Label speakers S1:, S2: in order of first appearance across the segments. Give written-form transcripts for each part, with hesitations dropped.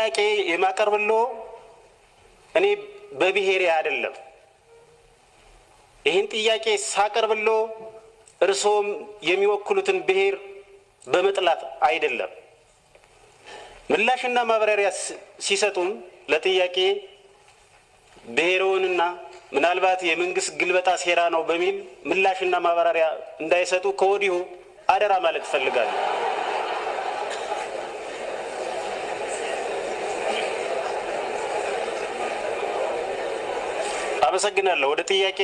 S1: ጥያቄ የማቀርብሎ እኔ በብሔሬ አይደለም። ይህን ጥያቄ ሳቀርብሎ እርስዎም የሚወክሉትን ብሔር በመጥላት አይደለም። ምላሽና ማብራሪያ ሲሰጡን ለጥያቄ ብሔርዎንና ምናልባት የመንግስት ግልበጣ ሴራ ነው በሚል ምላሽና ማብራሪያ እንዳይሰጡ ከወዲሁ አደራ ማለት እፈልጋለሁ። አመሰግናለሁ። ወደ ጥያቄ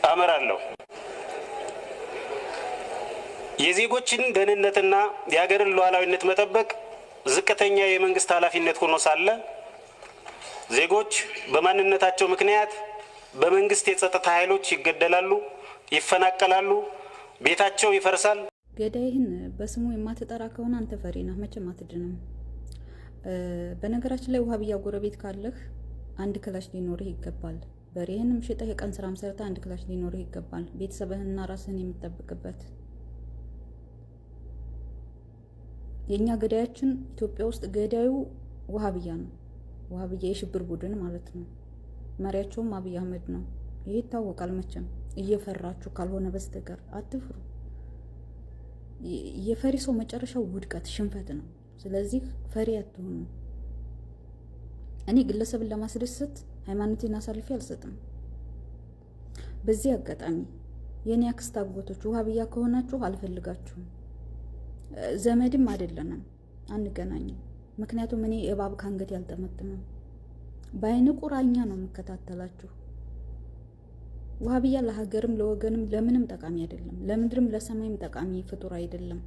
S1: አመራለሁ። የዜጎችን ደህንነትና የሀገርን ሉዓላዊነት መጠበቅ ዝቅተኛ የመንግስት ኃላፊነት ሆኖ ሳለ፣ ዜጎች በማንነታቸው ምክንያት በመንግስት የጸጥታ ኃይሎች ይገደላሉ፣ ይፈናቀላሉ፣ ቤታቸው ይፈርሳል።
S2: ገዳይህን በስሙ የማትጠራ ከሆነ አንተ ፈሪ ነህ፣ መቼም አትድንም። በነገራችን ላይ ውሃብያ ጎረቤት ካለህ አንድ ክላሽ ሊኖርህ ይገባል። በሬህንም ሽጠህ የቀን ስራም ሰርተህ አንድ ክላሽ ሊኖርህ ይገባል። ቤተሰብህንና ራስህን የምትጠብቅበት። የእኛ ገዳያችን ኢትዮጵያ ውስጥ ገዳዩ ውሃብያ ነው። ውሃብያ የሽብር ቡድን ማለት ነው። መሪያቸውም አብይ አህመድ ነው። ይህ ይታወቃል። መቼም እየፈራችሁ ካልሆነ በስተቀር አትፍሩ። የፈሪ ሰው መጨረሻው ውድቀት፣ ሽንፈት ነው። ስለዚህ ፈሪ አትሆኑ። እኔ ግለሰብን ለማስደሰት ሃይማኖቴን አሳልፌ አልሰጥም። በዚህ አጋጣሚ የእኔ አክስት አጎቶች ውሃብያ ከሆናችሁ አልፈልጋችሁም። ዘመድም አይደለንም፣ አንገናኝም። ምክንያቱም እኔ እባብ ከአንገቴ አልጠመጥምም። በአይነ ቁራኛ ነው የምከታተላችሁ። ውሃብያ ለሀገርም ለወገንም ለምንም ጠቃሚ አይደለም። ለምድርም ለሰማይም ጠቃሚ ፍጡር አይደለም።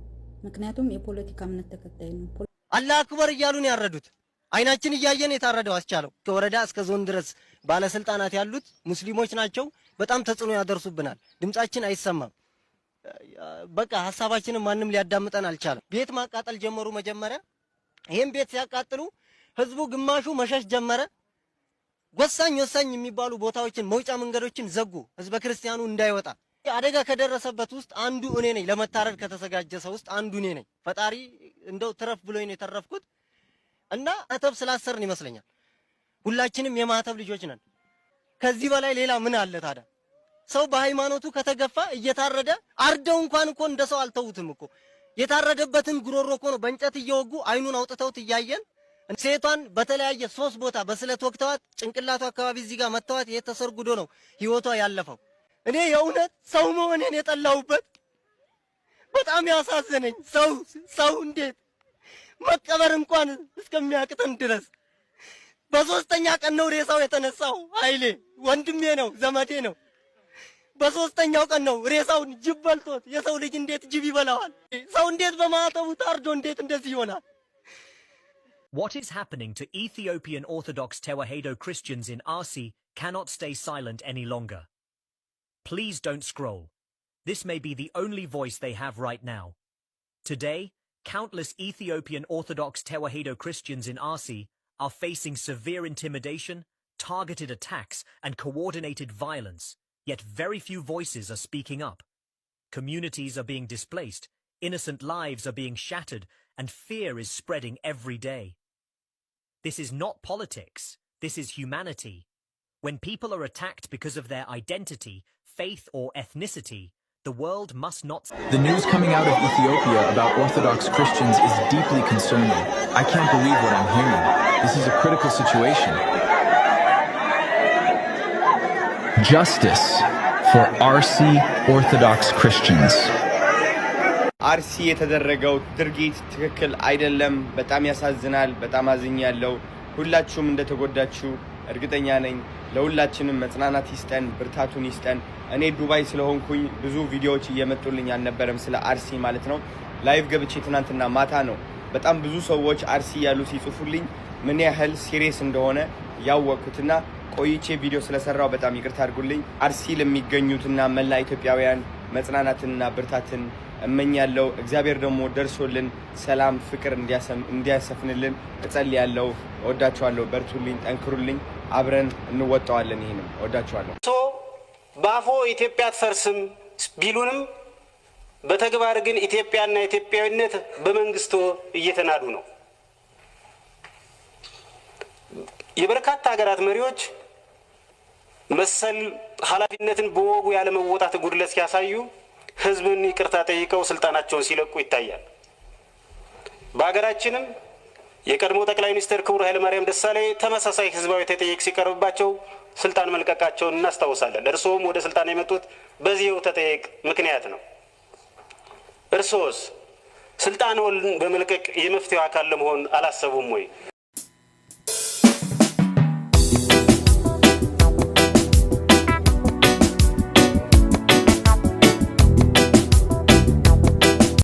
S2: ምክንያቱም የፖለቲካ እምነት ተከታይ ነው።
S3: አላህ አክበር እያሉን ያረዱት፣ አይናችን እያየን የታረደው አስቻለው። ከወረዳ እስከ ዞን ድረስ ባለስልጣናት ያሉት ሙስሊሞች ናቸው። በጣም ተጽዕኖ ያደርሱብናል። ድምጻችን አይሰማም። በቃ ሀሳባችንን ማንም ሊያዳምጠን አልቻለም። ቤት ማቃጠል ጀመሩ መጀመሪያ። ይህም ቤት ሲያቃጥሉ ህዝቡ ግማሹ መሸሽ ጀመረ። ወሳኝ ወሳኝ የሚባሉ ቦታዎችን፣ መውጫ መንገዶችን ዘጉ፣ ህዝበ ክርስቲያኑ እንዳይወጣ። አደጋ ከደረሰበት ውስጥ አንዱ እኔ ነኝ። ለመታረድ ከተዘጋጀ ሰው ውስጥ አንዱ እኔ ነኝ። ፈጣሪ እንደው ትረፍ ብሎኝ ነው የተረፍኩት። እና ማህተብ ስላሰርን ይመስለኛል። ሁላችንም የማህተብ ልጆች ነን። ከዚህ በላይ ሌላ ምን አለ ታዲያ? ሰው በሃይማኖቱ ከተገፋ፣ እየታረደ፣ አርደው እንኳን እኮ እንደ ሰው አልተዉትም እኮ። የታረደበትን ጉሮሮ እኮ ነው በእንጨት እየወጉ አይኑን አውጥተውት እያየን። ሴቷን በተለያየ ሶስት ቦታ በስለት ወግተዋት፣ ጭንቅላቱ አካባቢ እዚህ ጋር መተዋት የተሰርጉዶ ነው ህይወቷ ያለፈው። እኔ የእውነት ሰው መሆኔን የጠላሁበት፣ በጣም ያሳዘነኝ፣ ሰው እንዴት መቀበር እንኳን እስከሚያቅተን ድረስ። በሶስተኛ ቀን ነው ሬሳው የተነሳው። ኃይሌ ወንድሜ ነው፣ ዘመዴ ነው። በሶስተኛው ቀን ነው ሬሳውን ጅብ በልቶት። የሰው ልጅ እንዴት ጅብ ይበላዋል? ሰው እንዴት በማዕተቡ ታርዶ እንዴት እንደዚህ ይሆናል?
S4: What is happening to Ethiopian Orthodox Tewahedo Christians in Arsi cannot stay silent any longer. Please don't scroll. This may be the only voice they have right now. Today, countless Ethiopian Orthodox Tewahedo Christians in Arsi are facing severe intimidation, targeted attacks, and coordinated violence, yet very few voices are speaking up. Communities are being displaced, innocent lives are being shattered, and fear is spreading every day. This is not politics, this is humanity. When people are attacked because of their identity, faith, or ethnicity, the world must not
S5: The news coming out of Ethiopia about Orthodox Christians is deeply concerning. I can't believe what I'm hearing. This is a critical situation. Justice for Arsi Orthodox Christians.
S6: አርሲ የተደረገው ድርጊት ትክክል አይደለም። በጣም ያሳዝናል። በጣም አዝኛለሁ። ሁላችሁም እንደተጎዳችሁ እርግጠኛ ነኝ። ለሁላችንም መጽናናት ይስጠን፣ ብርታቱን ይስጠን። እኔ ዱባይ ስለሆንኩኝ ብዙ ቪዲዮዎች እየመጡልኝ አልነበረም፣ ስለ አርሲ ማለት ነው። Live ገብቼ ትናንትና ማታ ነው በጣም ብዙ ሰዎች አርሲ ያሉ ሲጽፉልኝ ምን ያህል serious እንደሆነ ያወቅኩትና ቆይቼ ቪዲዮ ስለሰራው በጣም ይቅርታ አድርጉልኝ። አርሲ ለሚገኙትና መላ ኢትዮጵያውያን መጽናናትንና ብርታትን እመኛለሁ። እግዚአብሔር ደግሞ ደርሶልን ሰላም፣ ፍቅር እንዲያሰፍንልን እጸልያለሁ። እወዳችኋለሁ። በርቱልኝ፣ ጠንክሩልኝ። አብረን እንወጣዋለን። ይህንም እወዳችኋለሁ።
S1: እርስዎ በአፎ ኢትዮጵያ አትፈርስም ቢሉንም በተግባር ግን ኢትዮጵያና ኢትዮጵያዊነት በመንግስቶ እየተናዱ ነው። የበርካታ ሀገራት መሪዎች መሰል ኃላፊነትን በወጉ ያለመወጣት ጉድለት ሲያሳዩ ህዝብን ይቅርታ ጠይቀው ስልጣናቸውን ሲለቁ ይታያል። በሀገራችንም የቀድሞ ጠቅላይ ሚኒስትር ክቡር ኃይለማርያም ደሳለኝ ተመሳሳይ ህዝባዊ ተጠይቅ ሲቀርብባቸው ስልጣን መልቀቃቸውን እናስታውሳለን። እርስዎም ወደ ስልጣን የመጡት በዚሁ ተጠይቅ ምክንያት ነው። እርስዎስ ስልጣንዎን በመልቀቅ የመፍትሄው አካል ለመሆን አላሰቡም ወይ?